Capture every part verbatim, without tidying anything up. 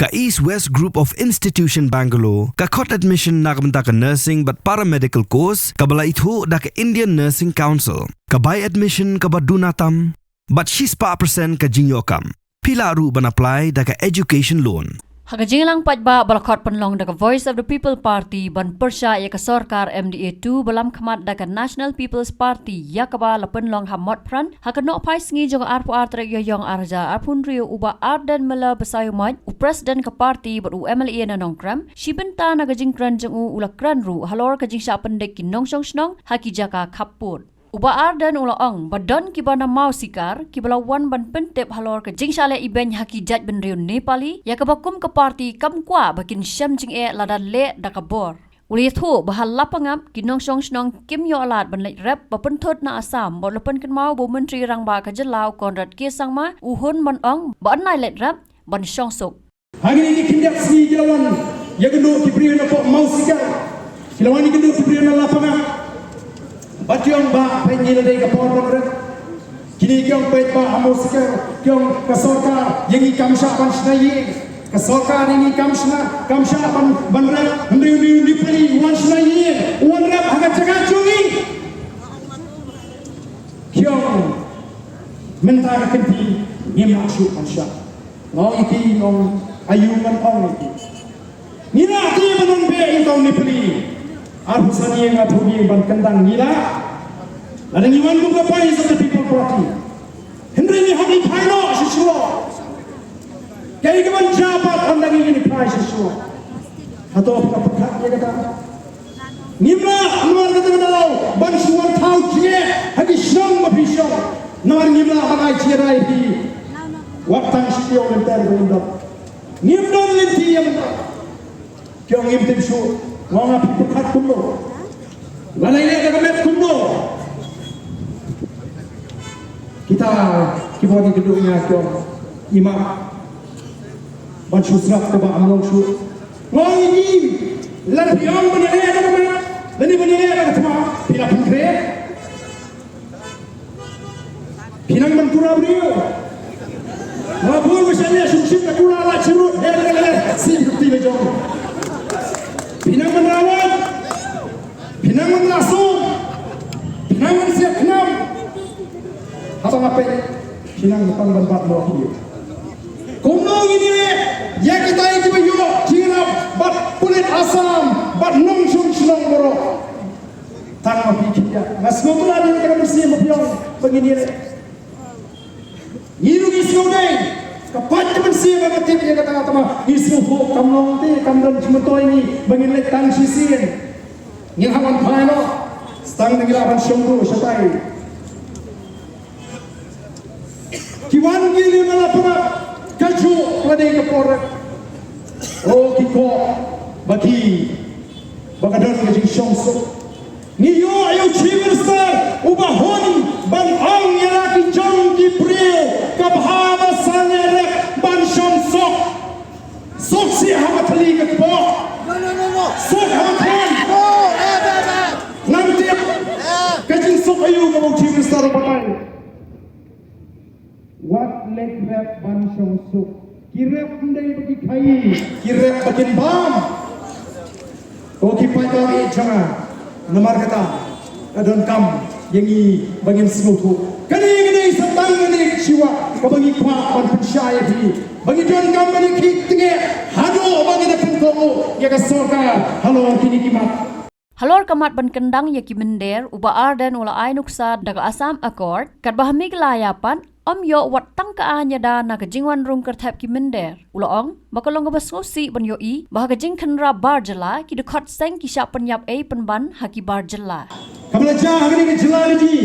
Ka East West Group of Institution Bangalore ka khot admission na ka bynta ka nursing bad paramedical course kaba la ithuh da ka Indian Nursing Council. Ka bai admission kaba duna tam bad shispah percent ka jingïoh kam. Phi lah ruh ban apply da ka education loan. Ha ka jingïalang paidbah ba la khot pynlong da ka Voice of the People Party ban pyrshah ïa ka sorkar M D A two ba lam khmat da ka National People's Party ïa kaba la pynlong ha Motphran ha ka nohphai sngi jong ka arphew ar tarik Ïaïong arhajar arphew hynriew, u Bah Ardent Miller Basaiawmoit, u president ka party bad u M L A na Nongkrem, shi bynta na ka jingkren jong u u la kren ruh halor ka jingshah pyndik ki nongshong shnong ha ki jaka khappud. U Bah Ardent u la ong ba don kiba na Mawsikar kiba la wan ban pyntip halor ka jingshah leh ibeiñ ha ki jaitbynriew Nepali, ïa kaba kum ka party kam kwah ba kin shem jingeh lada leh da ka bor. U la ïathuh ba ha Lapangap ki nongshong shnong kim ïoh lad ban leit rep ba pynthut na Assam, bad u la pynkynmaw ba u Myntri Rangbah ka jylla u Conrad K Sangma u hun ban ong ba yn nai leit rep ban shong suk. Ha kine ki khyndiat sngi ki la wan ïakynduh ki briew na pok Mawsikar. Ki la wan ïakynduh ki briew na Lapangap. Bad ki ong ba peit ngi la dei ka por ban rep. Kine ki ong peit ba ha Mawsikar ki ong ka sorkar ïa ngi kam shah ban shna ïing. Ka sorkar ïa ngi kam shna, kam shah ban, ban rep. Hynrei u Nepali u wan shna ïing, u wan rep ha ka jaka jong ngi. Ki ong mynta ka kynti ngim lah shuh ban shah. Nga ong ïa ki, nga ong aïu ngan ong ïa ki. Ngi lah te ban wan beh ïa u Nepali. Arphew san ïing, arphew ïing ban kyndang ngi lah. Lada ngi wan kum ka Voice of the People Party. Hynrei ngi hap ban phai noh shuh shuh. Kaei kaban jia pat ynda ngi phai shuh shuh. Hato phi la pyrkhat ïa kata? Ngim lah namar kata ka daw ban shu wan thaw jingeh ha ki shnong ba phi shong. Namar ngim lah ban ai jingïada ïa phi. Wat tang shi taïew lynter ba ngim don. Ngim don lynti ïa mynta. Ki ong ngim tip shuh. Nga ong phi pyrkhat kumno? Lada ïaleh da ka met kumno? Kita kiba wan ïakynduh ïa nga ki ong, i Mat, ban shu sngap kaba ym long shuh. Nga ong ïa ki, lada phi ong ban ïaleh da ka met, lane ban ïaleh da ka thma, phi la pynkhreh? Phi nang ban kura briew. Nga bun ba sha ïa shim shim ka kura la chirut, eh, eh, eh, si ti la jong. Phi nang ban rawat. Phi nang ban la sum. Phi nang ban siat khnam. Haba nga peit, phi nang ban bat mo phi. Kumno ngin ïaleh ïa kita kiba ïoh jingïarap bad pulit Assam bad nongshong shnong baroh. Tang ma phi khyndiat. Nga sngewtynnat ïa kata ka mynsiem ba phi ong ba ngin ïaleh. Ngi ruh ngi sngewdei. Ka pait ka mynsiem ba nga tip ïa kata, tang ma ngi sngewthuh kam long te, kam don jingmyntoi ngi ba ngin leit tang shisien. Ngin hap ban phai noh. Tang ngi lah ban shong ruh shatai. Ki wan kine na Lapangap, kajuh ka la dei ka por rep. O ki koh ba ki, ba ka don ka jingshong suk. Ngi ïoh ïa u Chief Minister uba hun ban ong ïa la ki jong ki briew ka bha ba sangeh rep ban shong suk. Suk sih ha ka thli ka kpoh. No, no, no, no. Suk ha ka thli. No, eh, eh, eh. Ngam tip ka jingsuk aïu kaba u Chief Minister u batai. Wat leh rep ban shong suk. Ki rep ym dei ba ki khaii, ki rep ba kin bam. O ki paidbah jong nga, namar kata ka donkam ïa ngi ba ngin sngewthuh. Kane ka dei sa tang kane ka shiwa kaba ngi kwah ban pynshai ïa phi, ba ngi donkam ban ïa khih tngeh haduh ba ngi da pynkohnguh ïa ka sorkar halor kine ki mat. Halor ka mat ban kyndang ïa ki mynder, u Bah Ardent u la ai nuksa da ka Assam Accord, katba ha Meghalaya pat ym ïoh wat tang ka aiñ ïada na ka jingwan rung kyrthep ki mynder. U la ong ba ka long kaba sngewsih ban ïohi ba ha ka jingkhynra bar jylla, ki dkhot seng ki shah pynïap ei pynban ha ki bar jylla. Kaba la jia ha kane ka jylla jong ngi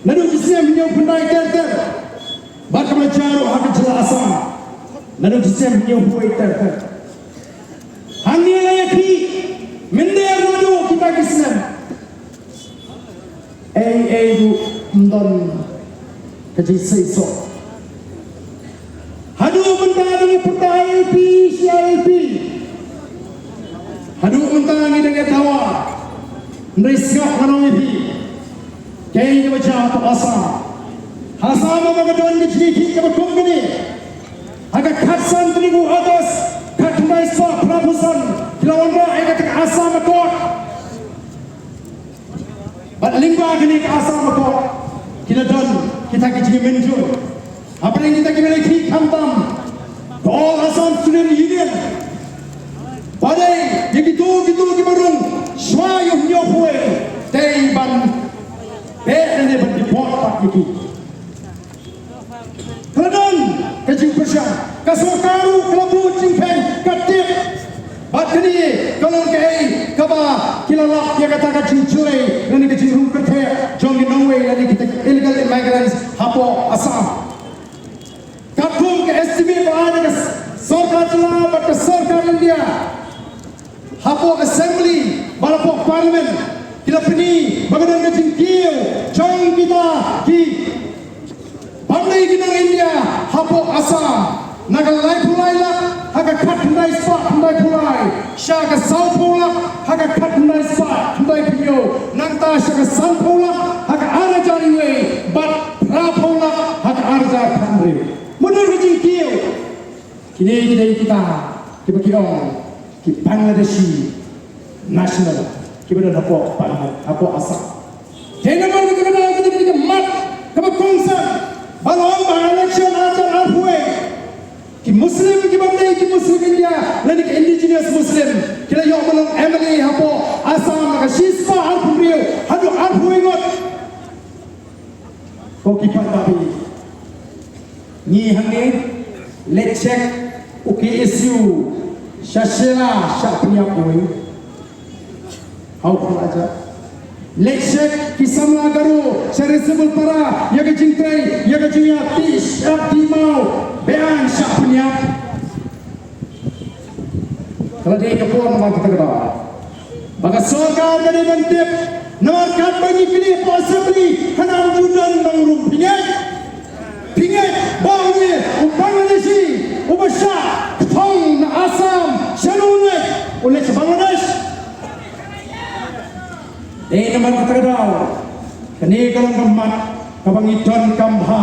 naduh ki snem hynñiewphew khyndai ter ter, bad kaba la jia ruh ha ka jylla Assam naduh ki snem hynñiewphew wei ter ter. Hangne la ïakhih mynder naduh kita ki snem. Ei ei ruh ym don ka jingseisoh. Haduh mynta ngi pyrta I L P shi I L P. Haduh mynta ngi dang ïa dawa. Hynrei sngap ngan ong ïa phi, kaei kaba jia ha Assam. Ha Assam ma ka don ka jingïakhih kaba kum kane. Ha ka khatsan tarik u August Assam Accord. Bad lyngba kane ka Assam Accord, ki la don kita ki jingmynjur hapdeng kita kiba la khih khamtam ka All Assam Student Union. Bad ïa kito kito kiba rung shuwa ïa u hynñiewphew wei, dei ban beh ne ban deport pat ïa ki. Ka la don ka jingpyrshang, ka sorkar ruh ka la bud jingkheiñ, ka tip. Bad kane ka long kaei kaba ki la lap ïa kata ka jingjlei lane ka jingrung kyrtheh jong ki nongwei lane kita illegal immigrants hapoh Assam. Katkum ka estimate ba ai na ka sorkar jylla bad ka sorkar India, hapoh Assembly bad hapoh Parliament, ki la pyni ba ka don ka jingkiew jong kita ki bym dei ki nong India hapoh Assam, na ka laiphew lai lak ha ka khatkhyndai spah khyndaiphew lai, sha ka sawphew lak ha ka khatkhyndai spah khyndaiphew hynñiew, nangta sha ka sanphew lak ha ka ar hajar wei, bad phraphew lak ha ka ar hajar khathynriew. Mano ka jingkiew? Kine ki dei kita kiba ki ong ki Bangladeshi national kiba don hapoh Bangla-, hapoh Assam. Dei namar kata ka daw kata ka mat kaba kongsan ba la ong ba election arhajar arphew wei, ki Muslim kiba ym dei ki Muslim India lane ki indigenous Muslim ki la ïoh ban long M L A hapoh Assam na ka shispah arphew hynriew haduh arphew wei ngut. Ko ki paidbah, ngi hangne leit check u K S U sha Shella, sha Pniap, oi. Hau pha aja. Leit check ki samla Garo sha Risibalpara ïa ka jingtrei ïa ka jingïatih shyiap tih maw, beaiñ, sha Pniap. Ka la dei ka por namar kata ka daw ba ka sorkar ka dei ban tip, namar katba ngi kynnoh hapoh Assembly, hana ju don nongrum. Phi ngeit, phi ngeit ba une u Bangladeshi uba shah kthong na Assam, shano u leit, u leit sha Bangladesh? Dei namar kata ka daw, kane ka long ka mat kaba ngi donkam bha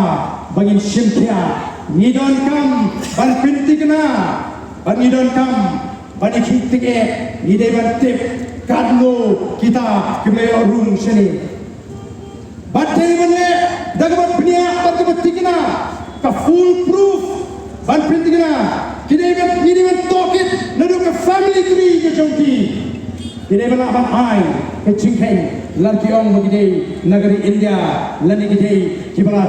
ba ngin shim khia. Ngi donkam ban pynthikna, ba ngi donkam ban ïakhih tyngeh, ngi dei ban tip katno kita kiba ïoh rung shane. Bad dei ban leh da kaba bniah bad kaba thikna, ka fool proof, ban pynthikna. Ki dei ban, ngi dei ban tohkit naduh ka family tree ka jong ki. Ki dei ban lah ban ai ka jingkheiñ lada ki ong ba ki dei na ka ri India lane ki dei kiba la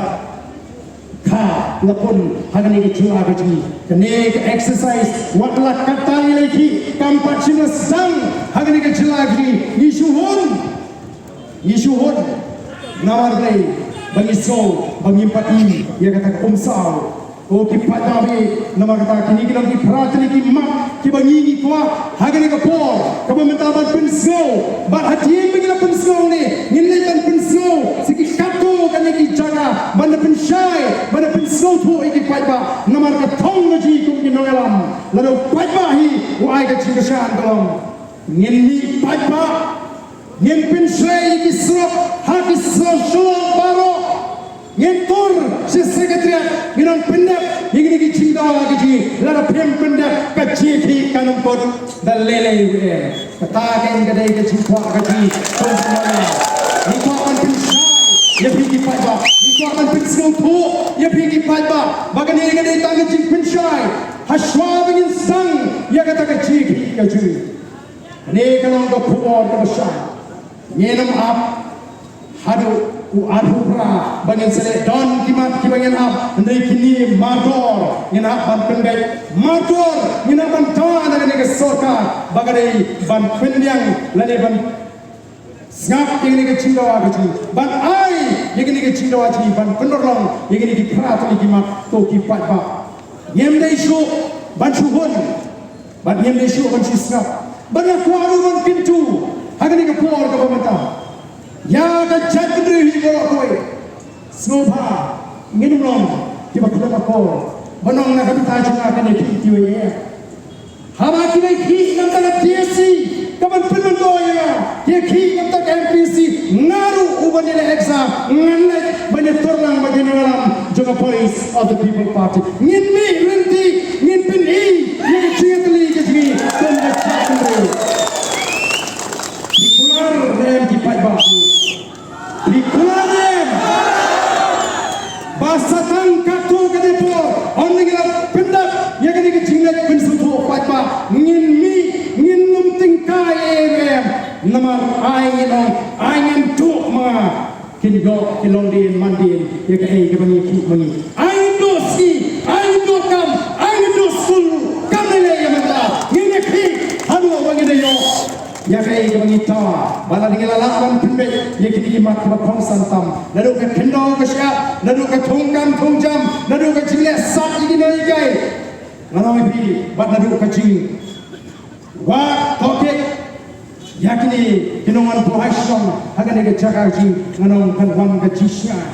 kha la pun ha kane ka jylla ka jong ngi. Kane ka exercise wat la katta ngi la ïakhih, kam pat shym la sdang ha kane ka jylla ka jong ngi. Ngi shu hun. Ngi shu hun namar balei? Ba ngi sngew ba ngim pat i ïa kata ka umsaw. Ko ki paidbah, namar kata kine ki long ki phra tylli ki mat kiba ngi ngi kwah ha kane ka por kaba mynta ban pynsngew. Bad hadien ba ngi la pynsngew ne, ngin leit ban pynsngew sa ki katto katne ki jaka ban da pynshai, ban da pynsngewthuh ïa ki paidbah. Namar ka thong ka jong ngi kum ki nongïalam, lada u paidbah hi u ai ka jingkyrshan, ka long ngin mih paidbah. Ngin pynshai ïa ki surok ha ki surok Shillong baroh. Ngin tur sha Secretariat, ngin ong pyndep ïa kine ki jingdawa ka jong ngi, lada phim pyndep ka jingkhih kan ym kut da lei lei ruh. Kata kein ka dei ka jingkwah ka jong ngi. Ngi kwah ban pynshai ïa phi ki paidbah, ngi kwah ban pynsngewthuh ïa phi ki paidbah ba kane ka dei tang ka jingpynshai. Hashwa ba ngin sdang ïa kata ka jingkhih ka jong ngi, kane ka long ka khubor kaba shai. Ngin ym ap haduh u arphew phra ba ngin sa leh. Don ki mat kiba ngin ap, hynrei kine mardor ngin hap ban pynbeit. Mardor ngin hap ban da na kane ka sorkar ba ka dei ban pynbiang lane ban sngap ïa kane ka jingdawa ka jong ngi, ban ai ïa kane ka jingdawa jong ngi, ban pynurlong ïa kine ki phra tylli ki mat. Ko ki paidbah, ngim dei shuh ban shu hun. Bad ngim dei shuh ban shu sngap. Bad nga kwah ruh ban kyntu ha kane ka por kaba mynta ïa ka jaitbynriew hi baroh kawei. Sngewbha ngin ym long kiba khlem akor ban ong na ka bynta jong nga kane ka ïa kiwei. Haba ki ïa khih na ka bynta ka D S C kaban pynmynsaw ïa nga, ki ïa khih na ka bynta ka M P C, nga ruh uban ïaleh exam ngan leit ban ïatur lang bad ki nongïalam jong ka Voice of the People Party. Ngin mih ryntih, ngin pyni ïa ka jingïatylli ka jong ngi kum ka jaitbynriew. Pynsngewthuh paidbah, ngin mih, ngin ym tyngkai ei ei em. Namar ai ngin ong, ai ngin tuh ma nga. Kin ïoh ki longdien mandien ïa kaei kaba ngi khih ma ngi. Ai ngin duh sngi, ai ngin duh kam, ai ngin duh skul. Kam lei lei ïa mynta, ngin ïa khih haduh ba ngin da ïoh ïa kaei kaba ngi thaw. Ba lada ngi la lah ban pynbeit ïa kine ki mat kiba kongsan tam, naduh ka khyndew ka shyiap, naduh ka thong kam thong jam, naduh ka jingleh sat ïa kino ïa kaei. Ngan ong ïa phi, bad naduh ka jingwad tohkit ïa kine ki nongwan buhai shnong ha kane ka jaka jong ngi, ngan ong kan wan ka jingshngaiñ.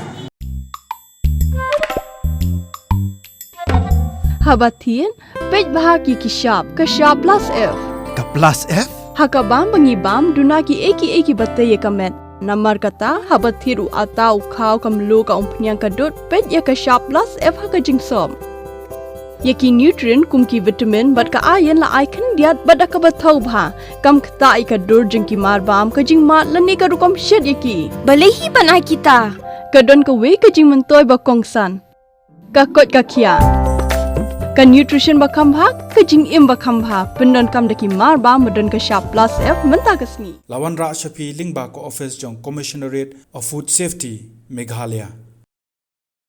Haba thied, peit bha ïa ki shap, ka shap plus F. Ka plus F? Ha ka bam ba ngi bam, duna kiei kiei kiba tei ïa ka met. Namar kata, haba thied u atta, u khaw, ka mluh, ka umphniang, ka dud, peit ïa ka shap plus F ha ka jingsop. Ïa ki nutrient kum ki vitamin bad ka iron la ai khyndiat bad da kaba thaw bha. Kam ktah ïa ka dur jong ki marbam, ka jingmad lane ka rukom shet ïa ki. Balei hi ban ai kita? Ka don kawei ka jingmyntoi ba kongsan. Ka koit ka khiah. Ka nutrition ba kham bha, ka jingim ba kham bha. Pyndonkam da ki marbam ba don ka shap plus F mynta ka sngi. La wanrah sha phi lyngba ka office jong Commissionerate of Food Safety, Meghalaya.